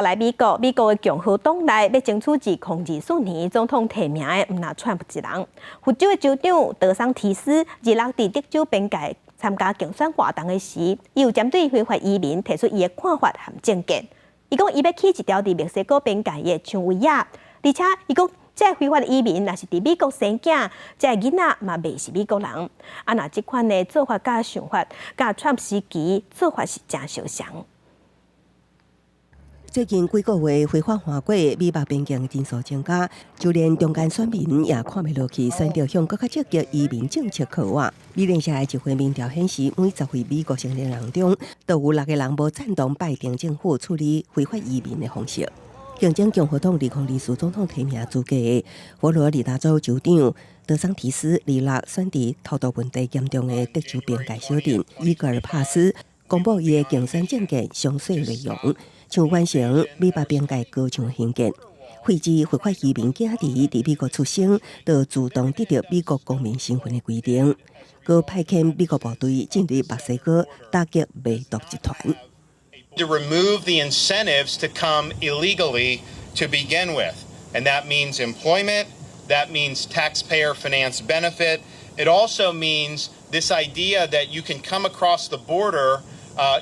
來美國，美國的共和黨內欲爭取2024年總統提名的，毋但川普一人。佛州的州長德桑提斯，26佇德州邊界參加競選活動的時，伊有針對非法移民提出伊的看法和政見。伊講伊欲起一條佇墨西哥邊界的牆圍仔，而且伊講這非法移民若是佇美國生囝，這囡仔嘛袂是美國人。啊，若這款的做法佮想法，佮川普時期做法是誠相像。最近幾個月非法橫過美墨邊境的人數增加，就連中間選民也看袂落去，選擇向閣較積極移民政策靠攏。美聯社的一份民調顯示，每10位美國成年人中，都有六個人無贊同拜登政府處理非法移民的方式。競爭共和黨2024總統提名資格的佛羅里達州州長德桑提斯，26選佇偷渡問題嚴重的德州邊界小鎮伊格爾帕斯，公布伊的競選政見詳細內容，像完成美墨邊界高牆興建，廢止非法移民囝兒佇美國出生，就自動得著美國公民身份的規定，閣派遣美國部隊進入墨西哥打擊賣毒集團。 To remove the incentives to come illegally to begin with, and that means employment, that means taxpayer financed benefit. It also means this idea that you can come across the border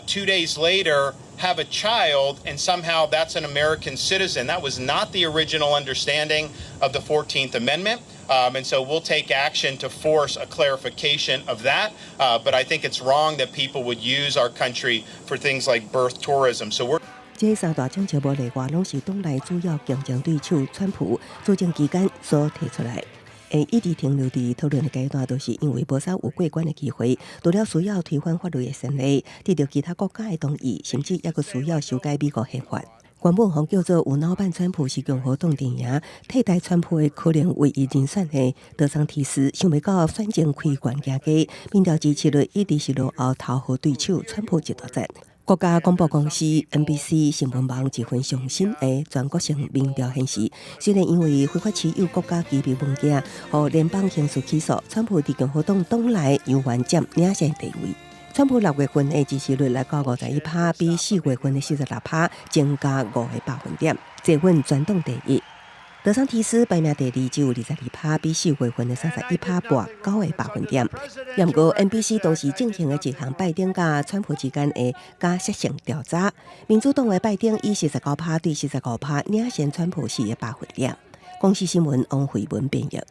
2 days later, have a child, and somehow that's an American citizen. That was not the original understanding of the 14th Amendment. And so we'll take action to force a clarification of that. But I think it's wrong that people would use our country for things like birth tourism. So we're 這三大政策無例外，攏是黨內主要競爭對手川普執政期間所提出來。會一直停留佇討論的階段，都是因為無啥有過關的機會。除了需要推翻法律的先例，得著其他國家的同意，甚至猶閣需要修改美國憲法。原本予叫做有腦版川普是共和黨陣營替代川普的可能唯一人選的德桑提斯，想袂到選情開懸行低，民調支持率一直是落後頭號對手川普一大截。國家廣播公司 NBC 新聞網一份上新的全國性民調顯示，雖然因為非法持有國家機密文件予聯邦刑事起訴，川普佇共和黨黨內猶原佔領先地位。川普六月份的支持率來到51趴，比4月份的46趴增加5個百分點，坐穩全黨第一。德桑提斯排名第二，只有22趴，比4月份的31趴跋9個百分點。毋過 NBC 當時進行的一項拜登佮川普之間的假設性調查，民主黨的拜登以49趴對45趴領先川普4個百分點。公視新聞王慧文編譯。